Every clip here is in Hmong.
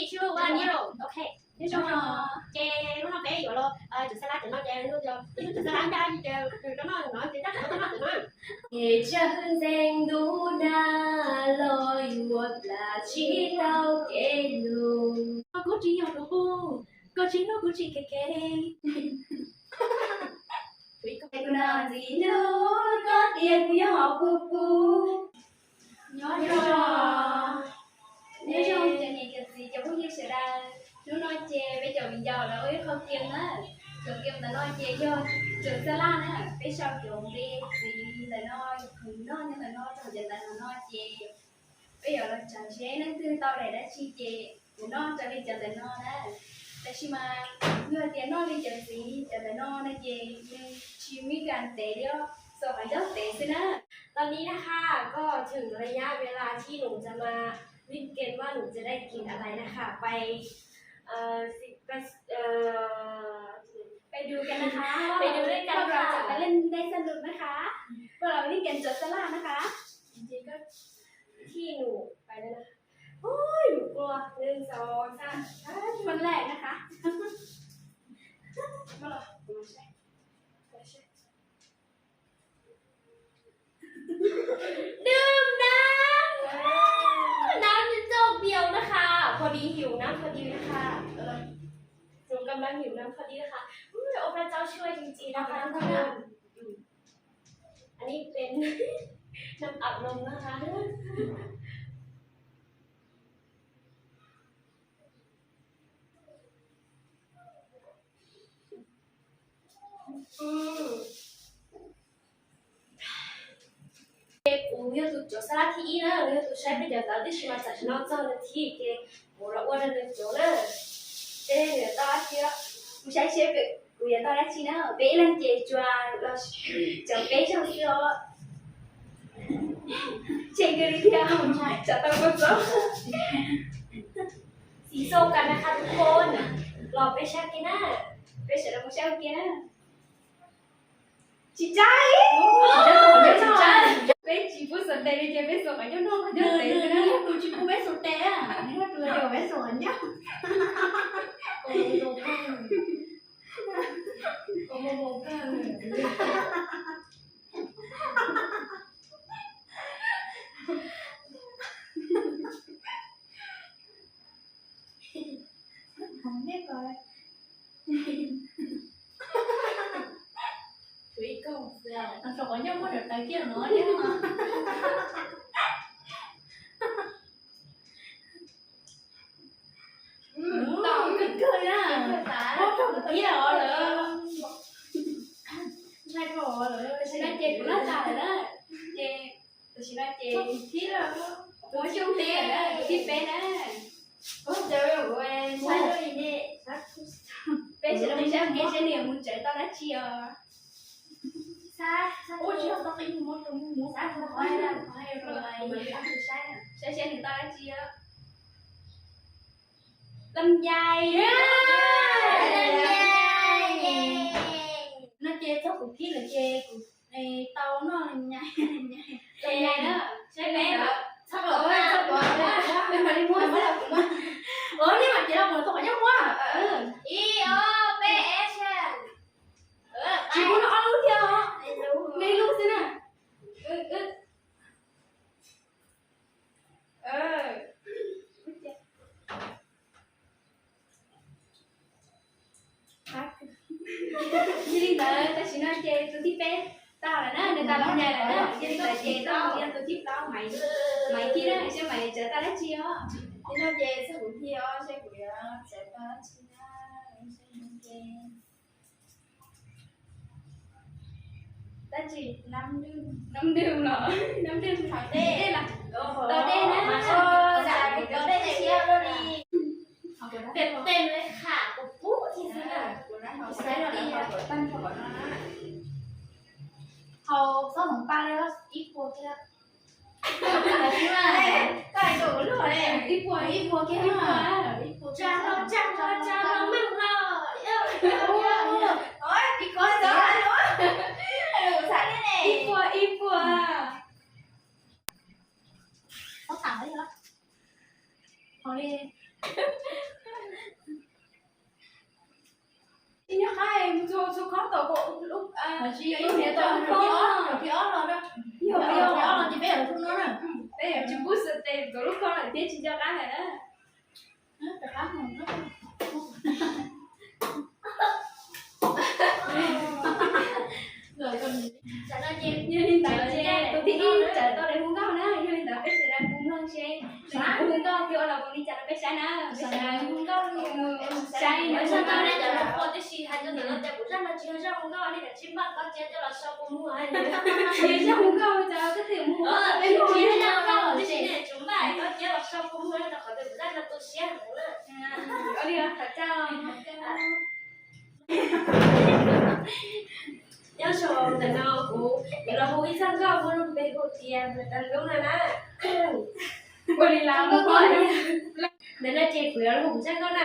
Sure, ua ni. Ok. Nyob zoo, ces hnub no peb yuav los cuab xab lab cov no ces, ib tug cuab xab lab ncaj ces rau noj no ces tab tom tuaj noj cov no. Ces tsiaj hwj ntxeev ntuj nag los yuav plam tsis tau kev lug. Koj kuj tsis yog tus qub, koj tsis hlub kuv tsis kev kev. Kuv no ntxim hlub koj tias kuv yog hom pub pub. Nyob zoo, nyob zoo cov niam cov txiv cov phooj ywg sawv daws. Hnub no ces peb cov viv ncaus lawv ua ib qho game na. Cov game ntawm no ces yog cuab xab lab na, peb sau cov npe txiv ntawm no, yog khwv noj nyob ntawm no rau cov ntawm no ces peb yuav los tsav zeb leej twg tau daim dab tsi ces yuav noj raws li cov ntawm no na. Tab sis mas yog tias noj li cov txiv cov ntawm no no ces nws tsis muaj kas tev li os, txog qhov ncauj tev xwb na. ตอนนี้นะคะ ก็ถึงระยะเวลาที่หนูจะมาเล่นเกมว่าหนูจะได้กินอะไรนะคะ ไป เอ่อ สิ ไป เอ่อ ไปดูกันนะคะ ไปดูด้วยกันค่ะ ว่าพวกเราจะไปเล่นได้สนุกนะคะ พวกเราเล่นเกมโจรสลัดนะคะ จริงๆก็ที่หนูไปแล้วนะคะ โอ้ย หนูกลัว หนึ่ง สอง สาม คนแรกนะคะ มาหรอ ดื่มน้ำ น้ำจะจบเดียวนะคะ พอดีหิวน้ำพอดีนะคะ เออ หนูกำลังหิวน้ำพอดีนะคะ อุ้ย โอ้ พระเจ้าช่วยจริงๆนะคะทุกคน อืม อันนี้เป็น น้ำอัดลมนะคะ Ces kuv yog tus cuab xab lab thib ib na, nws yog tus saib peb cov ntawv tib si mas tam sim no txog nws thib ces kuv los ua rau nws cuab na. Ces nws tau dab tsi, kuv saib seb kuv yuav tau dab tsi na. Peb ib leeg ces tsuas los cuab peb zaug xwb os. Tshem kiag li thiab, tsam tau kua txob. Xov kas na qha tus koj na, los peb saib kiag na, peb sawv daws mus saib ua kiag na. Tsis tsaib, tsis tsaib, peb tsis pub xuas tes li ces peb xuas qhov ncauj noj qhov ncauj tev xwb na. Kuv tsis pub peb xuas tes, neb tus yog peb xuas qhov ncauj. Rau qhov ncauj muab daim tawv kiag no thiab. Tau kawg kawg na. Muab rau kuv thiab os lawm. Ntshai dhau lawm, tam sim no ces kuv laj tas lawm na. Ces tam sim no ces kuv thib, kuv muab xyoo teb lawm na, kuv thib peb na. Peb sawv daws mus saib ua ke seb nws yuav mus tsawv tau dab tsi os. Saib seb nws tau dab tsi os. Lom yais. No ces txog kuv thib lawm ces kuv tau noj lom yais. Lom yais na, saib peb, txhob pom, txhob pom, peb mam li muab, peb mam li muab. Ua li mas ces los kuv tau qhov nyob muab. Ib, ob, peb, action. Tsis muab noj ob lub thiab os, noj ib lub xwb na. Yog li ntawd tam sim no ces tus thib peb tau lawm na, nws tau lom yais lawm na. Yog li ntawd ces tus thib plaub, Maiv thib na, seb Maiv tsawv tau dab tsi os. Li no ces txog kuv thib os, seb kuv yuav tsawv tau dab tsi na. Dab tsi? Nab nrwj los? Nab nrwj, tau dej na. Tau dej na. Tau dej siab li. Tes tes li kham kuv pub thiab xwb na. Kuv saib los lawv haus kom tag nrho kom no na. Haus txhob hmoov paj li, ib puas thiab. Koj hais rau kuv luag li, ib puas, ib puas kiag na. Tsa hlo, tsa hlo, tsa hlo meej hlo. Ib puas, ib puas. Haus li. Tsis nyob qab mus txhua txhua khob tau kom lub, tsis yog ib niam tau lub khob, yog yog ob los ces peb yog lub no na. Peb yog tsis pub xwm tes tau lub khob lawm thiab tsis nco qab lawm na. Yog li ntawd ces tus thib ib tawm tau daim hu nkauj na, yog li ntawd peb sawv daws mus mloog seb tus hu nkauj thiab ua los mus li cas rau peb saib na. Peb sawv daws hu nkauj saib no. Tib si hais rau ntawm no tias kuv zaj no tsis yog zaj hu nkauj, nej kav tsij npaj koj cia coj los sau kuv muag. Yog zaj hu nkauj cas koj twb mus, tsis yog zaj hu nkauj, tib si nej tsum npaj koj cia los sau kuv muag rau qhov tias kuv zaj no tu siab heev na. Ua li qhov cas Nyob zoo, ntawm no kuv yuav los hu ib zaj nkauj muaj lub npe hu tias Mus Tau Ntub no na. Ua li los mus. Ntawm no ces kuv yuav los hu kuv zaj nkauj na.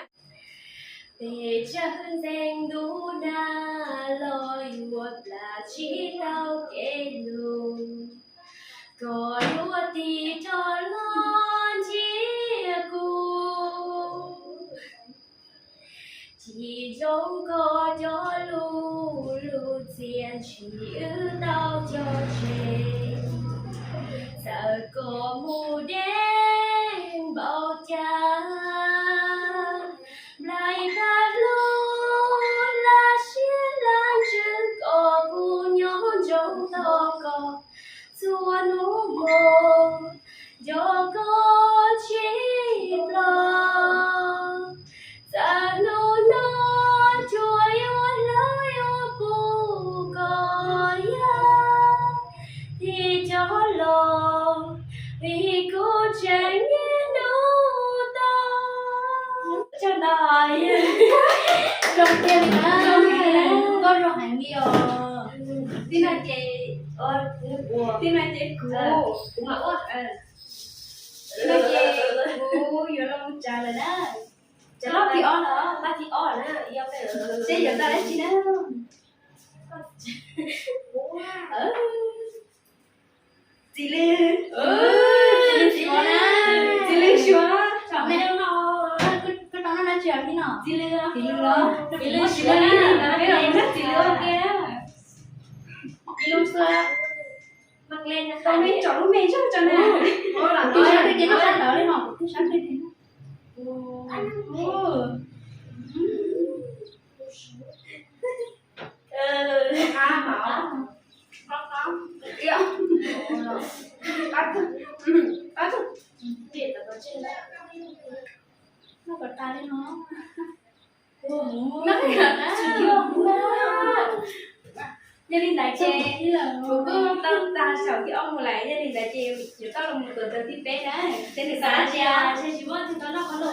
Peb tsaug ntxeev ntuj nag los yuav plam tsis tau kev lug, koj yuav tig rov los ntsia kuv. Tsis zoo koj cov lus lus txias ntshis wb tau cog tseg. Txawm koj mus deb npaum cas, nplaim tag lub laj siab laj ntsws kom kuv nyob ntsoov tos koj txhua hnub hmo. Nco koj tsis ploj, txawm hnub no cuag yuav hlawv yuav pub koj yam tig cog los, vim kuv tseem niaj hnub tos. Tsaug ntau. Zoo tiag li na. Nkauj zoo heev li os. Tib no ces, tib no ces kuv, kuv mam ua. Tib no ces kuv yuav los mus tsav lawm na. Tsav lub thib ob los, pab thib ob na. Seb yuav tau dab tsi na. Txiv lws. Txiv lws suav. Koj tau noj dab tsi tib no? Txiv lws. Txiv lws los? Txiv lws suav na. Peb los mus noj txiv lws ua ke. Txiv lws suav. Tau me tsom lub me zog tso na. Kuv twb sab twg ces noj sab ntawd li no, kuv twb sab twg ces noj. Noj kom tas li no. Yog li ntawd ces kuv kuj tau tag saum thib ob mus lawm, yog li ntawd ces yuav tau los mus tuam ntawv thib peb na. Ces nws xav tias ntshe tsis muaj tus tau noj qhov no.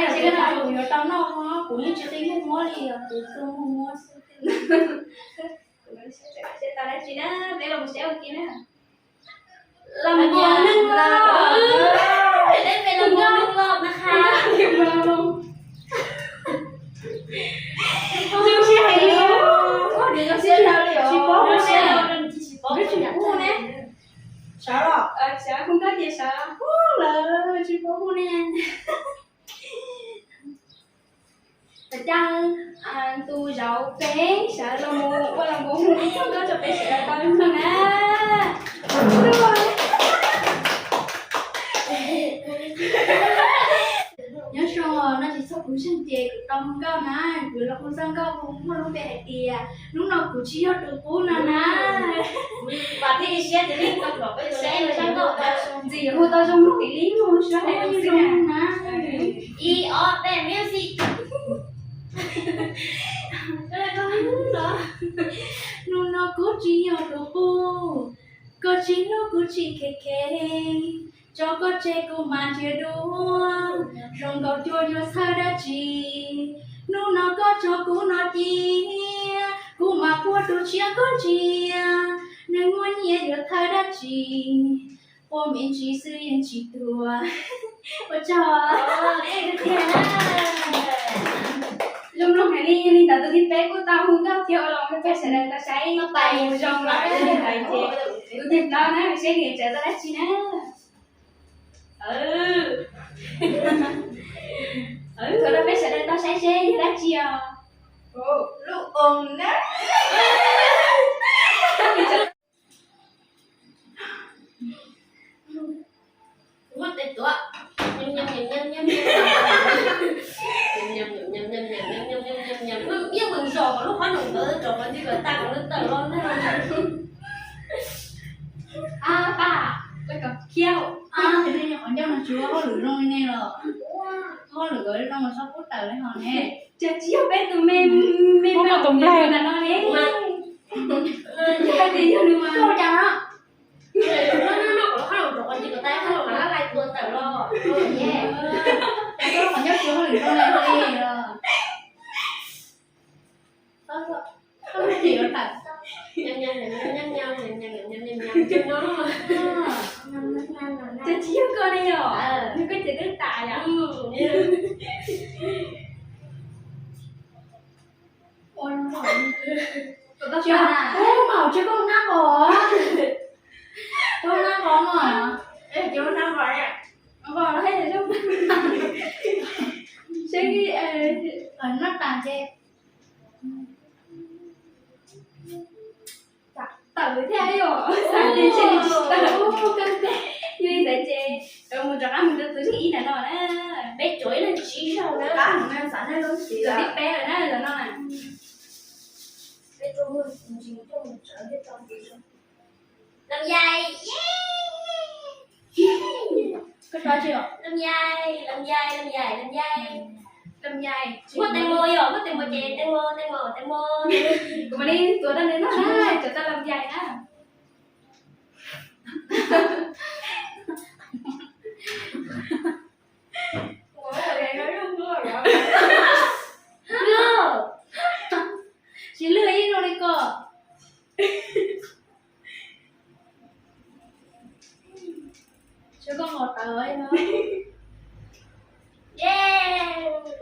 Yog tias kuv yuav tau noj, kuv yeej tsis qi muag muab li os, kuv tau muag muab xwb. Seb tau dab tsi na, peb los mus seb ua ke na. Los mus neeg los. Peb los mus neeg los na ha. Zoo siab heev li. Tsis paub hu ne. Sawv los? Sawv hu nkauj ces sawv lawm, tsis paub hu ne. Peb caug tus zauv peb sawv los mus ua los mus hu nkauj rau peb sawv daws tau mloog na. Nyob zoo, no ces txog kuv zeeg ces kuv tau hu nkauj na, kuv los hu zaj nkauj muaj lub npe hais tias Hnub No Kuv Tsis Yog Tus Qub no na. Vam thiab ib siab tias nej tau los peb tus zaj nkauj ntxim hu tau zoo mloog heev li, mus sua hais zoo na. Ib ob peb music. Hnub no kuv tsis yog tus qub, koj tsis hlub kuv tsis khev khev, tso koj tseg kuv mas ntsiag dua, zoo nkaus cua yuav txhawj dab tsi. Hnub no koj tso kuv no cia, kuv mam puag tus tshiab koj ntsia, neeg muaj nyiaj yuav txhawj dab tsi, quaj me ntsis xwb yeej tsis tuag. Ua tsaug. Zoo mloog heev li, yog li ntawd tus thib peb kuj tau hu nkauj thiab ua los mus rau peb sawv daws tau saib, tau mus zoo los, yog li ntawd ces tus thib plaub na, seb nws tseem tau dab tsi na. Thaum no peb sawv daws tau saib seb yog dab tsi os. Lub oos na. Muab tes tuav. Yeej mus zos kom lub qhob noom ntawd rau qhov ncig kom tag kom lub tawm los ntag. Ab, pab, khiav. Qhov ncauj no tsis ua hauj lwm zoo li ne los. Hauj lwm zoo los txhob pub tawm li hos ne. Cas tsis yog peb tus me, me tus nplaig ntawm no ne. Yog tias yog nws mas cas no. Qhov ncauj tsis ua hauj lwm zoo li ne los. Cas tsis yog koj ne yom, nws koj ces twb tas yom. Ua no, ua mas tsis koj hnab qos, koj hnab qos no, koj hnab qos, seb, nab tas ces tawm thiab yom, xav tias ntshe nws tsis tawm. Yog li ntawd ces mus rov qab mus rau tus thib ib ntawm no na. Peb tsuas ib leeg tsib zaug na, tus thib peb lawm na ntawm no na. Lom yai, lom yai, lom yai, lom yai, lom yai. Muaj teem mo yom, muaj teem mo ces teem mo, teem mo, teem mo. Kuv mam li tuav rau nws noj na, cov tau lom yai na. Tsis lwj ib zoo li ko. Tsis koj qos tawv.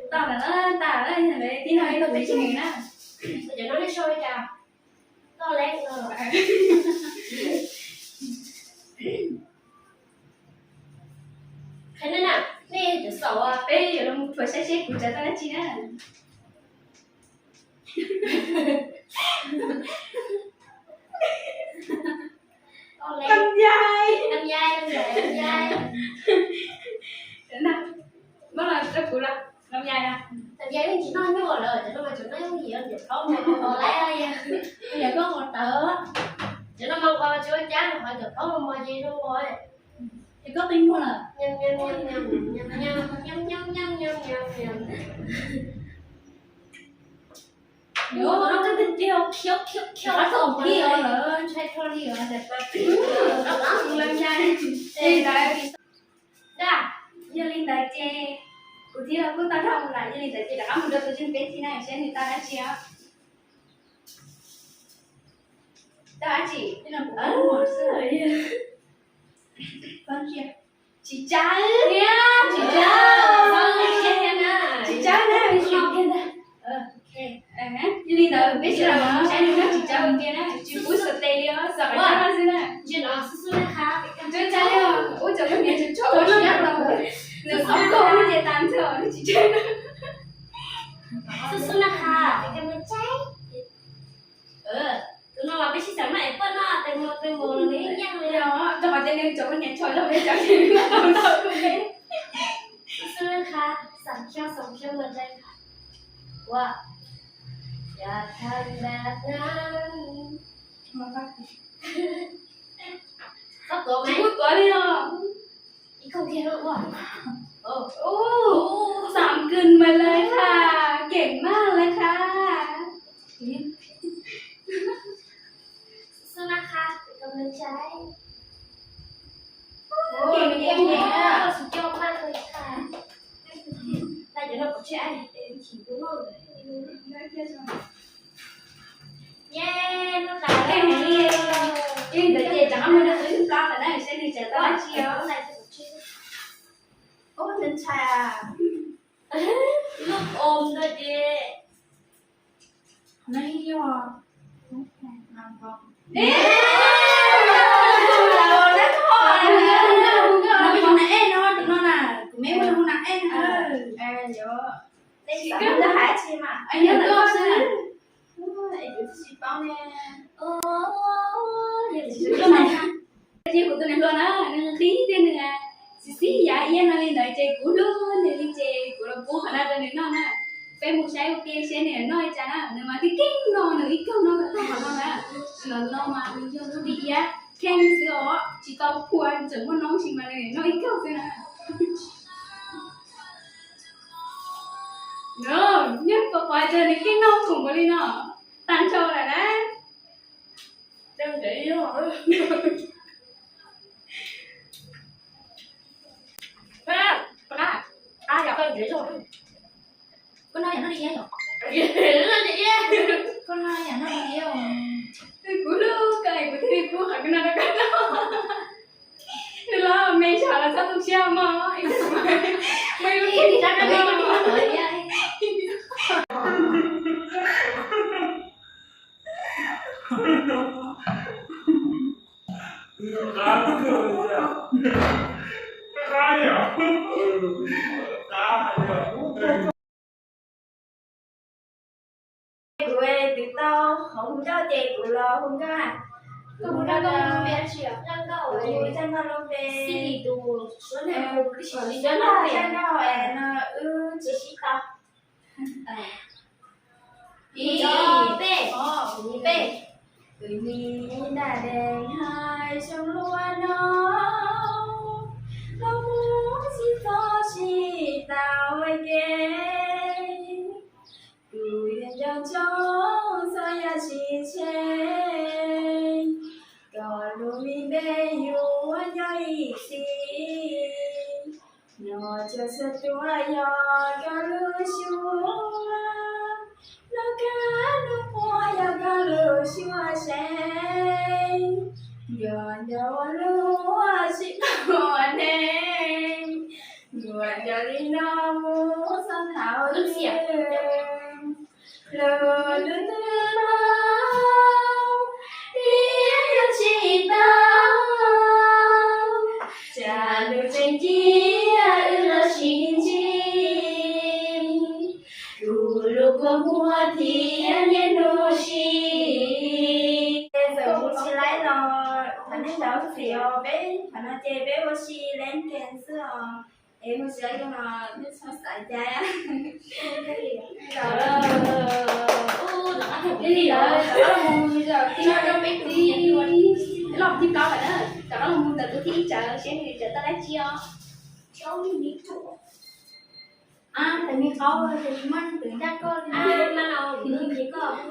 Tau lawm na, tas lawm, tib no ib tug peb tsib nees na. Cov no nej sau li cas? Toj leb no. Qhia nej na, nej cov xaum peb yuav los mus thuav saib seb kuv tsav tau dab tsi na. Lom yai, lom yai, lom yai, lom yai. Muab los rau kuv los, lom yai na. Lom yai yeej tsis noj nyuaj lawm, cov no mas tseem noj yooj yim, cov plaub mos mos laib. Yog koj qos tawv, cov no mas qos tsis ua cas, qhov cov plaub mos mos ces zoo nkaus. Ces koj qi muag lawm. Rov qab thaum ub li os lawm, ntshai dhau li os, rov qab mus lawm ntag. Dab, yog li ntawd ces kuv thiab los kuj tau dhau lawm, yog li ntawd ces rov qab mus rau tus tswv peb thiab na, saib nws tau dab tsi os. Tau dab tsi? Tsis tsav, tsis tsav, tsis tsav na. Yog li ntawd peb sawv daws saib nws noj tsis tsav ua ke na, tsis pub xav tes li os, xav qhov tsav xwb na. Tsis tsav li os, ub, cov poj niam tseem tshua ua siab los, nws xav koj ua ces tas ntxwg os, nws tsis tsav. Tus no los peb sib xav noj es poj noj tes mus tes mus los nws yeej li os, rau qhov tias nws cov poj niam tshua los peb cov niag tau tau tus me. Xub xub na, xav xyov xav xyov mus dai ua, yog thaum ntawd na. Tsis pub tuav li os. Ib koog kiag ua. Ub, xam kws mas lawv tha, keem maj lawv tha. Xub na, koj me ntshai. Keem keej nyeem na. Tsis coj maj li tha. Tag cov no pov tseg, chim tus noj. Yeej, ntawd ces rov qab mus rau tus thib plaub lawm na, saib nws tsav tau dab tsi os. Ub, ntshai ntshai. Lub oos ntawd ces no yog, no, no, no, tus no na, kuv me ua Yuav, nej tsis tau hais tsi mas, nyob ntawm koj xwb. Es kuv tsis paub ne. Ces kuv tus niam hluas na, nws qhib thiab nws xib xib yav iab no li ntawd ces kuv hlub nws li ces kuv los pub qhov no rau nws noj na. Peb mus saib ua ke seb nws noj li cas na, nws mas keej keej no, nws ib kawg noj tau qhov no na. Nws los no mas nws yog lub dib iab kheej xwb os, tsis tau phua, tseem muaj noob tsis mas nws noj ib kawg xwb na. Nws, nyob pov pov tias nws keej noj khoom npaum li no, tag nrho lawm na. Koj noj yam noj li iab yom? Koj noj yam noj li iab os. Kuv hlub koj es kuv thiaj li pub qhov koj noj rau koj noj. Nws los me ntshai los txhob tu siab mog. Kuv twb tau qhov hu nkauj ces kuv los hu nkauj. Hu nkauj, hu nkauj lub npe, hu nkauj lub npe. Suav nraug, suav nraug no wb tsis sib tau. Ib, peb, ib, peb. Tus me ntaj dees hais xyoo luaj no, los mus tsis txog tsis tau ua ke. Kuv yog nco ntsoov txog yam tsis tsheej, koj lub me npe yuav nco ib txhis. Nyob tsawg xyoo tuaj yog koj lub suab, noj kab noj quav yog koj lub suab seej. Nco nco ua luaj tsis tau ua neej, nco nco li no mus txog thaum twg. Lub lub twg los li yog tsis tau, tsam lub tseem cia wb los sib ntsib, kuv lub kua muag thiab niaj hnub sib. Txawm mus tsis laib los thov nej zam txim os, peb qhov no ces peb ua si leej kev xwb os. Es mus tsis laib no nej txhob xav cai. Li lawm, rov qab los mus, tib no rau peb tib, los tib plaub lawm na, rov qab los mus ntawm tus thib ib tsawv seb nws tseem tau dab tsi os. Tab sis me qau ces tsis muaj leej twg ncaj koj li. Mas no, koj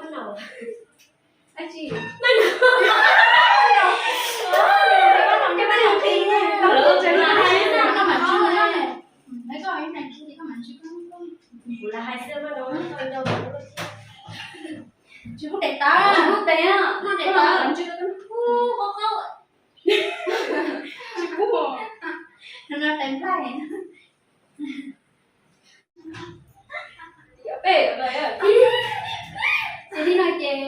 mas no. Kuv lam hais xwb mas no, tsis pub tes taw, tsis pub tes, tsis pub tes taw, tsis pub, tsis pub, no tes nplaig. Ces li no ces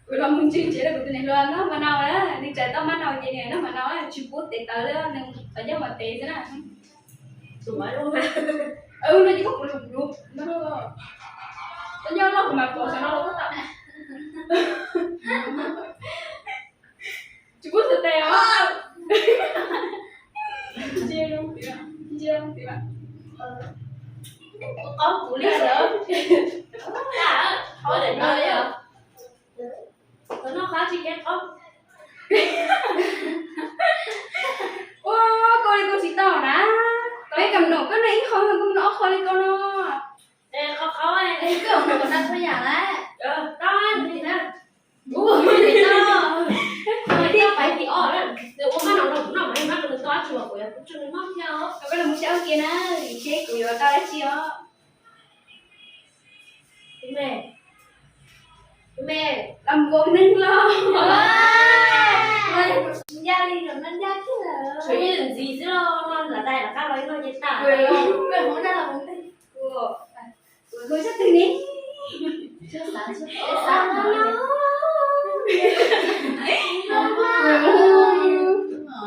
kuv los mus ntsib tsev rau kuv tus niam hluas noj ma nau na, nws tseem tau ma nau ces nws noj ma nau, tsis pub tes taw li, nws tau nyob mas tes xwb na. Tus no ces koj kuv lus lus no, koj nyob loj kuv mam pom xyov no los koj tau. Tsis pub xwb tes os. Ntsia zoo tiag, ntsia zoo tiag. Qaub kuv li lawm. Qaub daim no li os. Tau noj qab tsis kev qaub. Ua, koj li koj tsis tau na. Peb kam num koj noj ib qho, koj noj ob qho li koj no. Qhov qhov koj noj txhua yam lawm. Ua, pais tim ob, nws ua maj no rau kuv noj mas maj no nws tau dab tsi los kuv yuav kuv tso nws noj thiab os. Koj los mus sab ua ke na, seb kuv yuav tau dab tsi os. Tus me, tus me, los mus nkaus neeg los. Los yog kuv tsis ncaj li, kuv noj ncaj kiag lawm. Tshuav ib lwm ntxiv xwb los no, nram dais rov qab los ib no ces tas. Kuv hauv daj los mus ntej. Kuv hu sab twg ne? Xav xav no.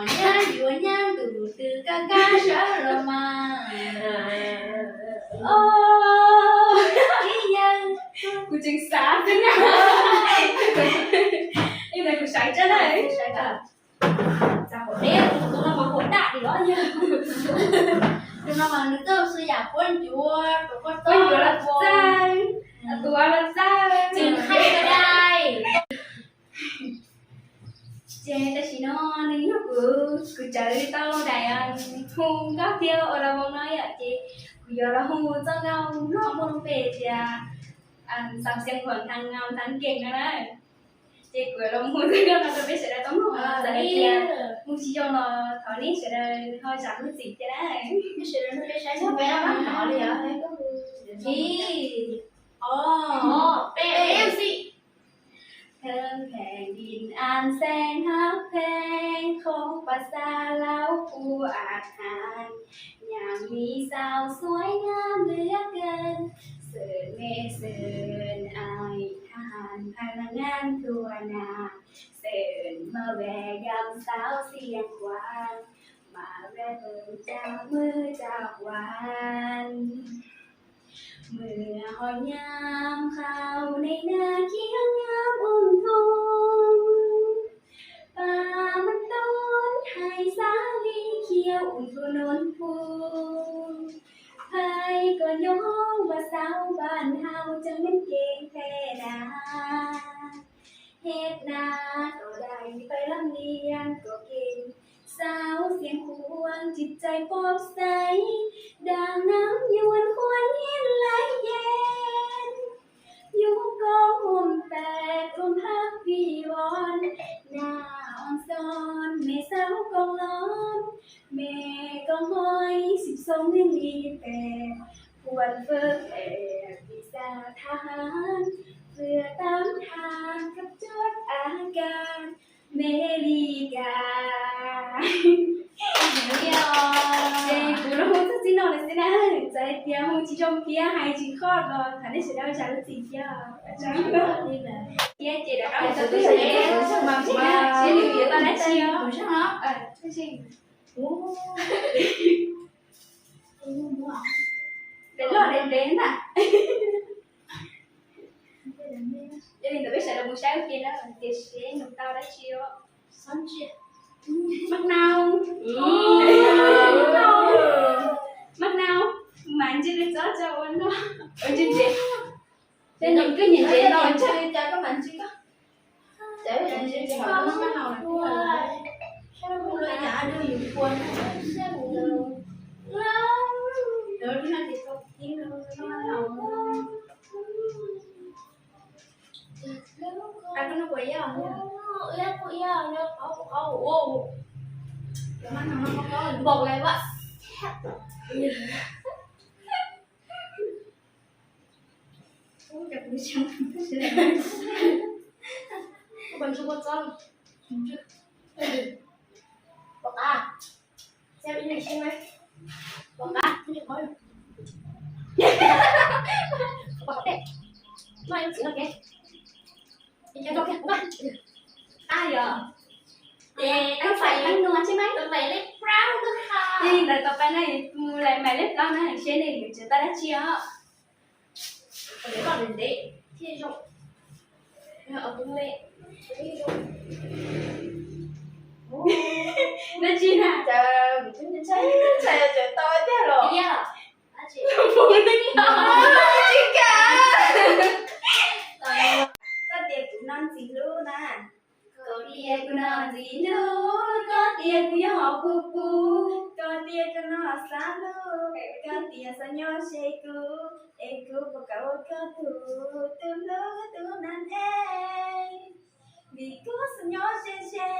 Nyab yuav nyab ntus twg kab kab sab los mas. Tseem xav xwb na. Ib ntawd kuv saiv tsab na. Txav qhov deb, tus no mas qhov daj li os yog. Tus no mas nws txawj xwb yam puab ncuav, puab ncuav los txawj, tus los txawj, tseem qhaib ka dai. Ces tam sim no nws yog kuv, kuv tsawv tau daim hu nkauj thiab ua la voos no yom, ces kuv yuav los hu txoj nkauj no muaj lub npe tias Xaus Xiav Khuam Nthang Ngam Nthang Kees no na. Ces kuv yuav los hu txoj nkauj no rau peb sawv daws tau mloog, txawm hais tias mus tsis zoo los thov nej sawv daws ho zam lub txim thiab na. Ib, ob, peb, ib, xwb. Thơm phèn đin an xen hab pheng, khoo pas xa lauv ua as than, nhạc Mỹ sao xuôi ngam lưới cơn, sợn mê sợn ai than, phai lăng ngăn thua nà, sợn mơ ve yăm sáo xiang khuang, mà ve tơm chào mơ chào quán. เมื่อหอยยามเข้าในนาเขียวยามอุ่นทุ่ง ป่ามันต้อนให้สาลีเขียวอุ่นทั่วโนนภู ไผก็ย้องว่าสาวบ้านเฮาจั่งแม่นเก่งแท้นา เฮ็ดนาก็ได้ ไปร่ำเรียนก็เก่ง สาวเสียงขวางจิตใจผ่องใส ดังน้ำยวนควรเห็นไหลเย็น อยู่กองห่มแปดร่วมพักวิวรณ์ หน้าอ่อนซ้อน แม่สาวกองร้อน แม่กองหอย สิบสอง ไม่มีแปด ควรฝึกแบบวิชาทหาร เพื่อต้านทานกับจดอาการอเมริกา Ces kuv los hu txog txij no lawm xwb na, txawm hais tias hu tsis zoo thiab hais tsis khov los thov nej sawv daws zam lub txim thiab. Thiab ces rov qab mus txog tub sab, mas tsis nws yuav tau dab tsi os. Peb loj ntev ntev ntag. Yog li ntawd peb sawv daws mus saib ua ke na, tias seb nws tau dab tsi os. Maj nau. Maj nau, mas ntsis li txob tso ua noj. Ua ntsis ntsev. Tej no koj nyiam ntsev no, ntsev li cas koj mas ntsis koj. Bok lawv vaj. Pom qab, xem ib leeg seb mas pom qab. Qab yog, ces koj fais lub nua seb mas, fais lub nua. Ces ntawd tau pab na, mus lawm mais lej plaub na, seb nej yuav tsis tau dab tsi os. Dab tsi na? Ntshai, ntshai tau tiag los. Tsis kam. Koj tias kuv no ntxim hlub na. Koj tias kuv no ntxim hlub, koj tias kuv yog hom pub pub, koj tias koj no xav hlub, koj tias xav nyob ze kuv, es kuv puas kam ua koj tus, tus hlub tus nam es. Vim koj xav nyob ze ze,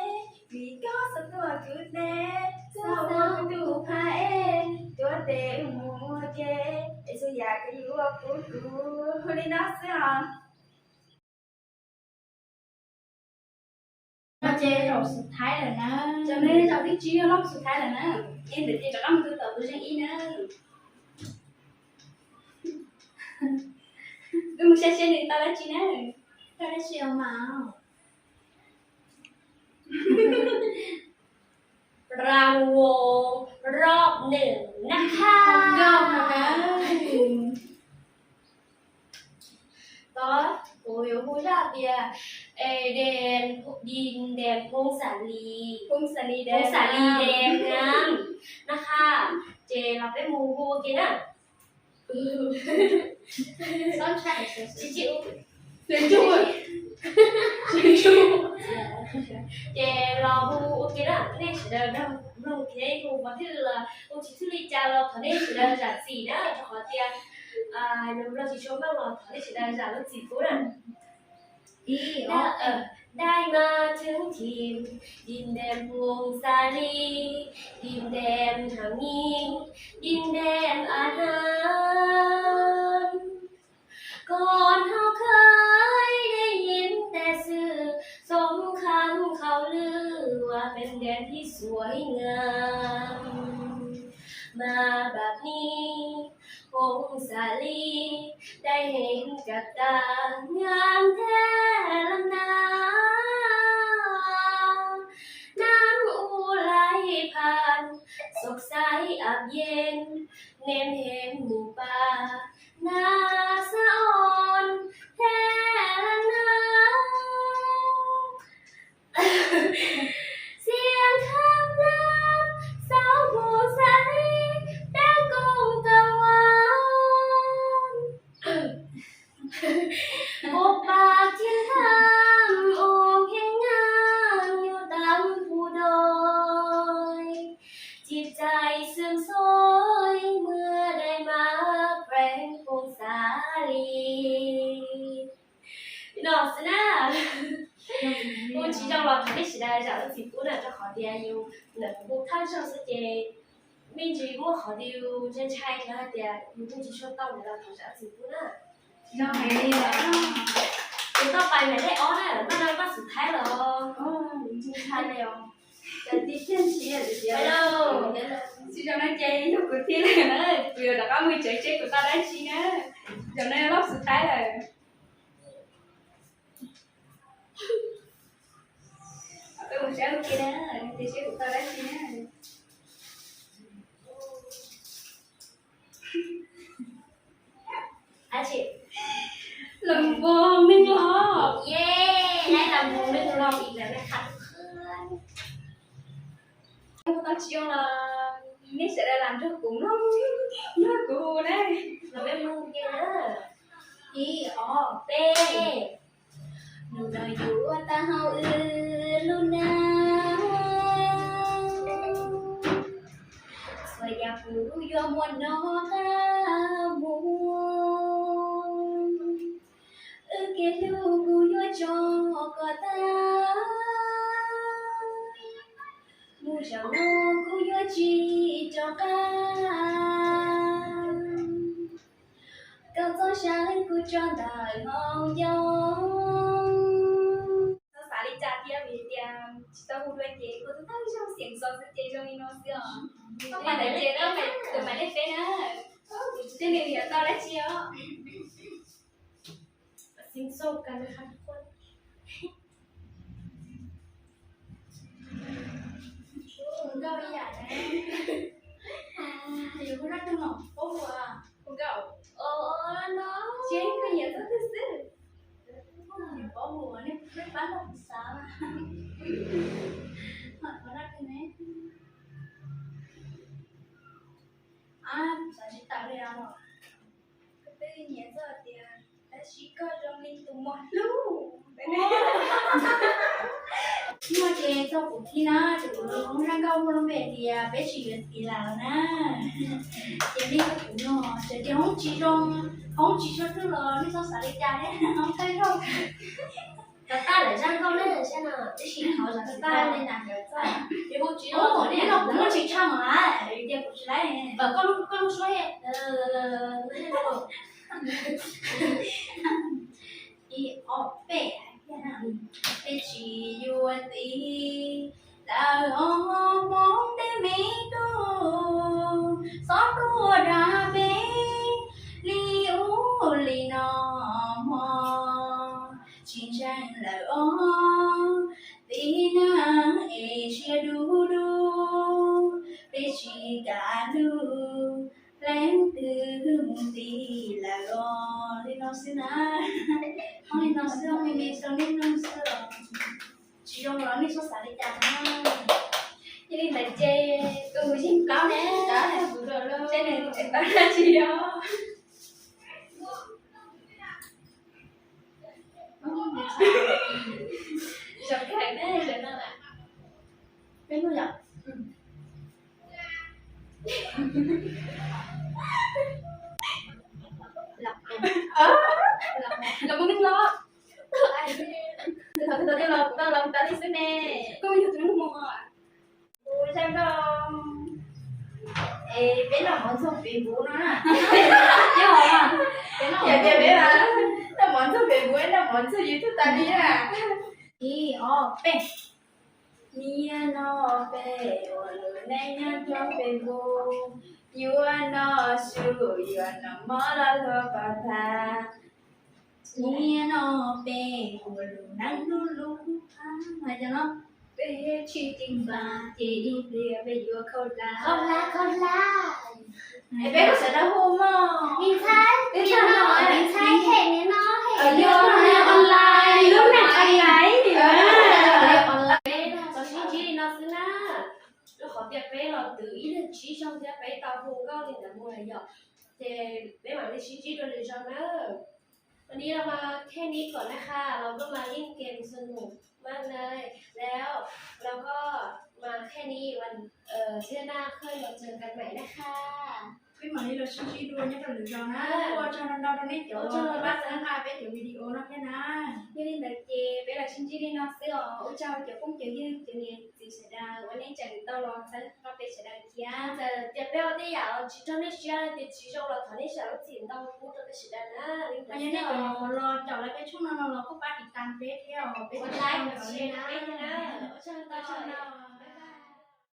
vim koj xav tuaj kuv teb, xav ua kuv tus phaj es, tuav tes mus ua ke, es txhua yam koj yuav ua kuv kuv, hu li no xwb os. Ces zaum xub thaiv lawm na. Zaum no zaum thib tsib, lub xub thaiv lawm na. Es ntawm ces rov qab mus tus tom tus zeej ib na. Wb mus saib seb nws tau dab tsi na. Tau dab tsi os mas. Rau, rau, nws na. Nkauj no na. Kuv yuav hu zaj tias, eh, đèn, đèn, đèn phun xả lis, phun xả lis đèn ngắm. Nab Khaj, ces los peb mus hu ua ke na. Ces los hu ua ke na, nej sawv daws nrog mloog thiab hu qhov twg los hu tsis thwj li cas los thov nej sawv daws zam txim na, rau qhov tias nws mloog tsis tshua meej los thov nej sawv daws zam lub txim pub na. Đêm nay trăng thìn, đêm đêm buông xa ly, đêm đêm hàm nghi, đêm đêm an an. ก่อนเฮาเคยได้ยินแต่ชื่อสงครามเขาลือว่าเป็นแดนที่สวยงาม มาบัดนี้ หงสาลีได้เห็นกับตางามแท้ลำนา น้ำอู้ไหลผ่าน สดใสอาบเย็น แนมเห็นหมู่ป่า นาสะออนแท้ละนา เสียงคำรามสาวผู้สาลีดังก้องกังวาน ปกปักถิ่นธรรมองค์แห่งงามอยู่ตามภูดอย จิตใจเสื่อมโทรยเมื่อได้มาแขวงผงสาลี Li no xwb na. Hu tsis zoo los thov nej sawv daws zam lub txim pub na, rau qhov tias yus ntawm kuv hu thawj zaug xwb ces me ntsis muaj qhov twg ntshai ntshai los hais tias yus hu tsis tshua tau ntawd los thov zam lub txim pub na. Ces toj pais maiv dej ob na, npaj no npaj xub thaib los. Tsis zoo no ces yog kuv thib lawm na, kuv yuav rov qab mus tsev seb kuv tau dab tsi na. Zaum no yog loj xub thaib lawm. Peb mus saib ua ke na, seb kuv tau dab tsi na. Los npoo neeg los. Los npoo neeg los ib yam li qhov kuv tau tsis zoo los nej sawv daws lam nrog kuv mloog, nrog kuv na. Los peb mloog ua ke na. Ib ob peb. Hnub no yuav tag hauv wb lub neej, txhua yam kuv yuav muab noj qab mus. Wb kev hlub kuv yuav tso kom tag, mus zaum no kuv yuav tsis rov qab. Koj txhob saib kuv tso ntawm hauv ncauj. Txhob xav li cas thiab, vim tias tsis tau hu dua ces hu thawj zaug xeem xov xwb ces zoo li no xwb os. Koj pab ntawd ces koj tus maiv lej peb na, kuv tsis teb nws yuav tau dab tsi os. Xeem xov ka me qha khuaj. Hu nkauj ib yam na. Yus hu zaj twg no, paub hu ua? Hu nkauj. Tsis, koj nyiam txoj twg xwb. Nyiam paub hu, nej pab nrog kuv xav. Hu zaj twg ne? Xav tsis tawm li os. Koj twb nyiam txog tias tab sis koj zoo li tus muam hlub. Muaj ces txog kuv thib na, ces kuv lub zaj nkauj muaj lub npe tias peb tsis yuav txiv lawm na. Ces nej txog kuv no, txawm tias hoob tsis zoo, hoob tsis tshua twg los nej txhob xav li cas thiab, hoob thawj zaug. Tau tag lawm zaj nkauj na, saib no, tab sis qhov zam tsis tau li na. Ces hu tsis zoo, nej no kuv muaj tsis tshaj mas, tias kuv tsis laib. Koj lub suab thiab. Ib ob peb, peb tsis yuav txiv lawm os Hmoob tej me tub, txhob tuaj dag peb li ub li no mog. Tsis ntseeg lawm os txiv neej es siab dub dub, peb tsis kam hlub leej twg mus ti lawm os. Li no xwb na. Xwb me me rau nej mloog xwb los tsis zoo los nej txhob xav li cas na. Yog li ntawd ces tus mus yeej plaub ne, seb nws tseem tau dab tsi os. Peb hnub yom. Los mus neeg los. Thaum twg tau los kuv tau los tas li xwb ne. Koj yog tus hnub mus. Kuv Zaj Nkauj. Es peb noj mov ntxuag pem npuv no na. Yog tias peb noj mov ntxuag pem npuv, noj mov ntxuag YouTube tas li na. Ib ob peb. Niaj no peb ua lub neej nyob rau pem npuv, yuav noj su, yuav noj mov los luag pov thawj. Niaj no peb ua lub neej hlub hlub, hais tias no peb tsis txawj npaj ces ib pliag peb yuav khaub hlab. Khaub hlab, khaub hlab. Es peb lub sawv daws hu mog. Niam ntxhais, niam ntxhais, hem niam no, hem niam no, online, lub neej online. Peb los sib ntsib li no xwb na. Rau qhov tias peb los twv ib leeg tsib zaug thiab peb tau hu nkauj li ntawd mus lawm yom. Ces peb mam li sib ntsib dua lwm zaus na. Ua li no masแค่นี้ก่อนนะคะ เราก็มาเล่นเกมสนุกมากเลย แล้วเราก็มาแค่นี้ วันเอ่อเทื่อหน้าค่อยมาเจอกันใหม่นะคะ Peb mam li los sib ntsib dua nyob rau lwm zaus na. Ua tsaug ntau ntau rau nej cov pab txhawb nqa peb cov video no thiab na. Yog li ntawd ces peb los sib ntsib li no xwb os. Ua tsaug cov phooj cov ywg, cov niam cov txiv sawv daws uas nej tseem tau los txhawb nqa peb sawv daws thiab. Txawm tias peb ua tej yam tsis raug nej siab los tias tsis zoo los thov nej zam lub txim ntau pub rau peb sawv daws na. Yog nej cov los caum lawv peb tshooj no no los kuj pab tiv tas peb thiab os, peb thiaj li tau los li na. Ua tsaug ntau.